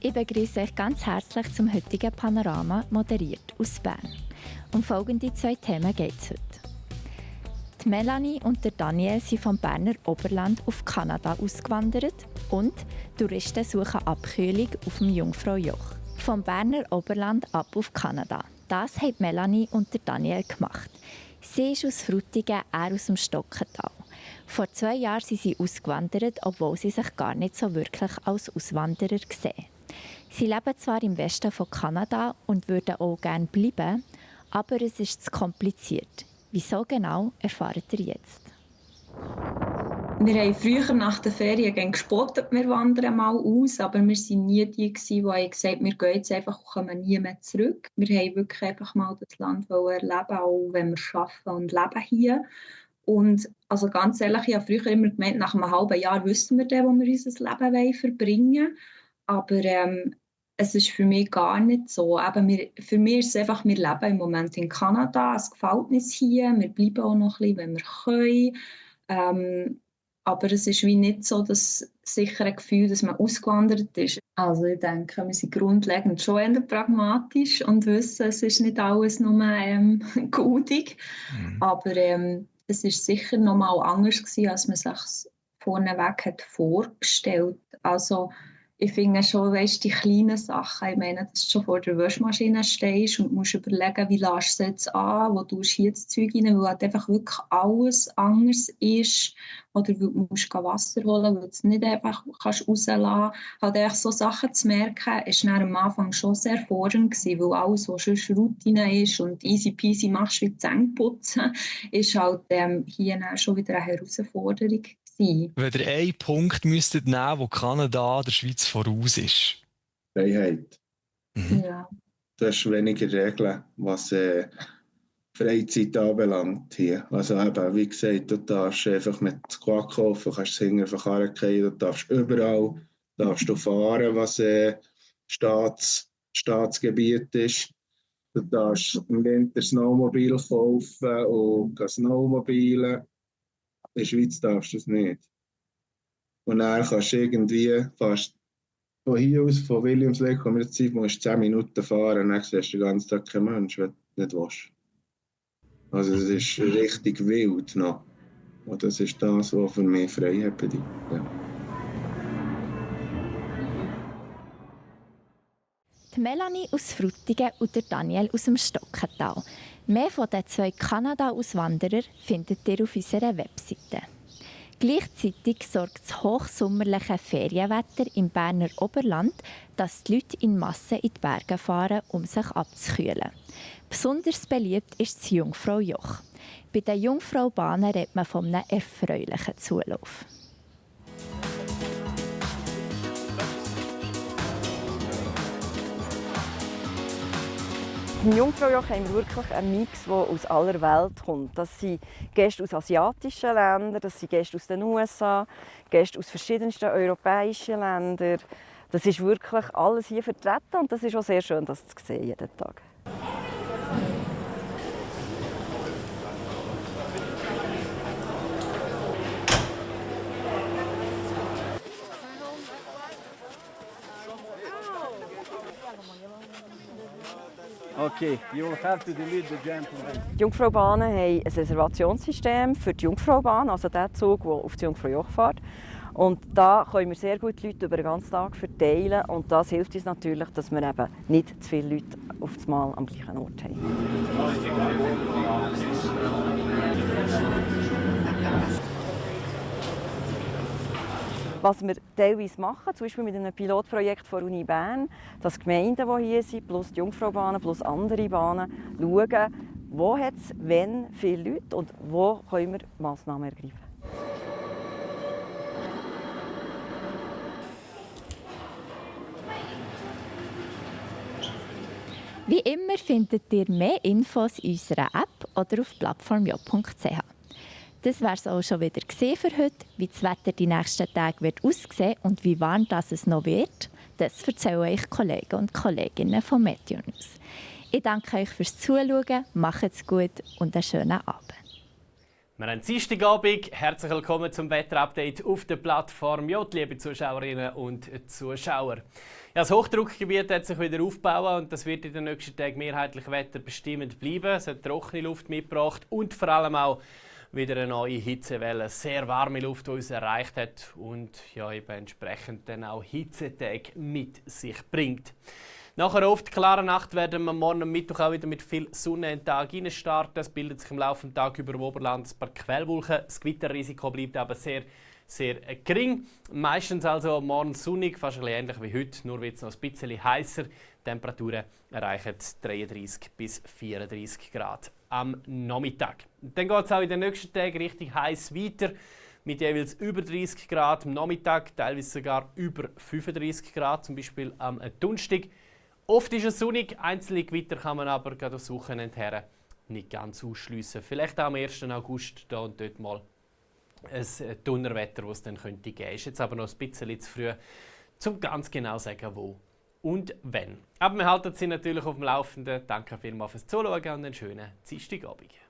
Ich begrüße euch ganz herzlich zum heutigen Panorama, moderiert aus Bern. Um folgende 2 Themen geht es heute. Die Melanie und der Daniel sind vom Berner Oberland auf Kanada ausgewandert und Touristen suchen Abkühlung auf dem Jungfraujoch. Vom Berner Oberland ab auf Kanada. Das haben Melanie und der Daniel gemacht. Sie ist aus Frutigen, er aus dem Stockental. Vor 2 Jahren sind sie ausgewandert, obwohl sie sich gar nicht so wirklich als Auswanderer sehen. Sie leben zwar im Westen von Kanada und würden auch gerne bleiben, aber es ist zu kompliziert. Wieso genau, erfahrt ihr jetzt. Wir haben früher nach den Ferien gespottet, wir wandern mal aus, aber wir waren nie die, die gesagt haben, wir gehen jetzt einfach und kommen nie mehr zurück. Wir wollten wirklich einfach mal das Land erleben, auch wenn wir arbeiten und leben hier. Und also ganz ehrlich, ich habe früher immer gemeint, nach einem halben Jahr wissen wir dann, wo wir unser Leben verbringen wollen. Aber es ist für mich gar nicht so. Für mich ist es einfach, wir leben im Moment in Kanada, es gefällt uns hier, wir bleiben auch noch ein bisschen, wenn wir können. Aber es ist wie nicht so das sichere Gefühl, dass man ausgewandert ist. Also ich denke, wir sind grundlegend schon eher pragmatisch und wissen, es ist nicht alles nur gutig. Aber es war sicher noch mal anders gewesen, als man sich vorneweg hat vorgestellt. Also ich finde schon, weißt, die kleinen Sachen, ich meine, dass du schon vor der Waschmaschine stehst und musst überlegen, wie lässt du es jetzt an, wo tust du hier das Zeug rein, weil halt einfach wirklich alles anders ist. Oder weil du musst Wasser holen, weil du es nicht einfach kannst rauslassen kannst. Halt einfach so Sachen zu merken, war am Anfang schon sehr fordernd gewesen, weil alles, was sonst Routine ist und easy peasy machst, wie Zähne putzen, ist halt hier schon wieder eine Herausforderung gewesen. Wenn ihr einen Punkt müsstet nehmen, wo Kanada der Schweiz voraus ist? Freiheit. Ja. Das ist weniger Regeln, was Freizeit anbelangt hier. Also eben, wie gesagt, du darfst einfach mit Squad kaufen, kannst es hinten auf den Karren fallen, du darfst überall darfst du fahren, was Staatsgebiet ist. Du darfst im Winter Snowmobil kaufen und snowmobilen. In der Schweiz darfst du es nicht. Und dann kannst du irgendwie fast von hier aus, von Williamsweg, wo wir jetzt sind, musst du 10 Minuten fahren und dann siehst du den ganzen Tag keinen Menschen, wenn du nicht willst. Also es ist richtig wild noch. Und das ist das, was für mich Freiheit bedeutet. Ja. Die Melanie aus Frutigen und der Daniel aus dem Stockental. Mehr von den 2 Kanada-Auswanderern findet ihr auf unserer Webseite. Gleichzeitig sorgt das hochsommerliche Ferienwetter im Berner Oberland, dass die Leute in Massen in die Berge fahren, um sich abzukühlen. Besonders beliebt ist das Jungfraujoch. Bei den Jungfraubahnen redet man von einem erfreulichen Zulauf. Im Jungfraujoch haben wir wirklich einen Mix, der aus aller Welt kommt. Das sind Gäste aus asiatischen Ländern, das sind Gäste aus den USA, Gäste aus verschiedensten europäischen Ländern. Das ist wirklich alles hier vertreten und das ist auch sehr schön, das zu sehen jeden Tag. Okay, you will have to delete the gentleman. Die Jungfraubahnen haben ein Reservationssystem für die Jungfraubahn, also den Zug, der auf das Jungfraujoch fährt. Und da können wir sehr gut die Leute über den ganzen Tag verteilen. Und das hilft uns natürlich, dass wir eben nicht zu viele Leute auf einmal am gleichen Ort haben. Was wir teilweise machen, zum Beispiel mit einem Pilotprojekt von Uni Bern, dass Gemeinden, die hier sind, plus die Jungfraubahnen, plus andere Bahnen, schauen, wo hat es, wenn viele Leute und wo können wir Massnahmen ergreifen. Wie immer findet ihr mehr Infos in unserer App oder auf plattformj.ch. Das war es auch schon wieder für heute. Wie das Wetter die nächsten Tage wird aussehen und wie warm das es noch wird, das erzählen euch Kollegen und Kolleginnen von Meteonews. Ich danke euch fürs Zuschauen, macht's gut und einen schönen Abend. Wir haben Dienstagabend. Herzlich willkommen zum Wetterupdate auf der Plattform J, liebe Zuschauerinnen und Zuschauer. Ja, das Hochdruckgebiet hat sich wieder aufgebaut und das wird in den nächsten Tagen mehrheitlich wetterbestimmend bleiben. Es hat trockene Luft mitgebracht und vor allem auch wieder eine neue Hitzewelle, sehr warme Luft, die uns erreicht hat und ja, eben entsprechend dann auch Hitzetage mit sich bringt. Nach einer oft klaren Nacht werden wir morgen am Mittwoch auch wieder mit viel Sonne in den Tag starten. Es bildet sich im Laufe des Tages über dem Oberland ein paar Quellwolken. Das Gewitterrisiko bleibt aber sehr gering. Meistens also morgen sonnig, fast ein bisschen ähnlich wie heute, nur wird es noch ein bisschen heißer. Die Temperaturen erreichen 33 bis 34 Grad am Nachmittag. Dann geht es auch in den nächsten Tagen richtig heiß weiter, mit jeweils über 30 Grad am Nachmittag, teilweise sogar über 35 Grad, zum Beispiel am Donnerstag. Oft ist es sonnig, einzelne Gewitter kann man aber gerade aufs Wochenende her nicht ganz ausschliessen. Vielleicht auch am 1. August da und dort mal ein Donnerwetter, das es dann könnte geben. Ist jetzt aber noch ein bisschen zu früh, um ganz genau zu sagen, wo und wenn. Aber wir halten Sie natürlich auf dem Laufenden. Danke vielmals fürs Zuschauen und einen schönen Dienstagabend.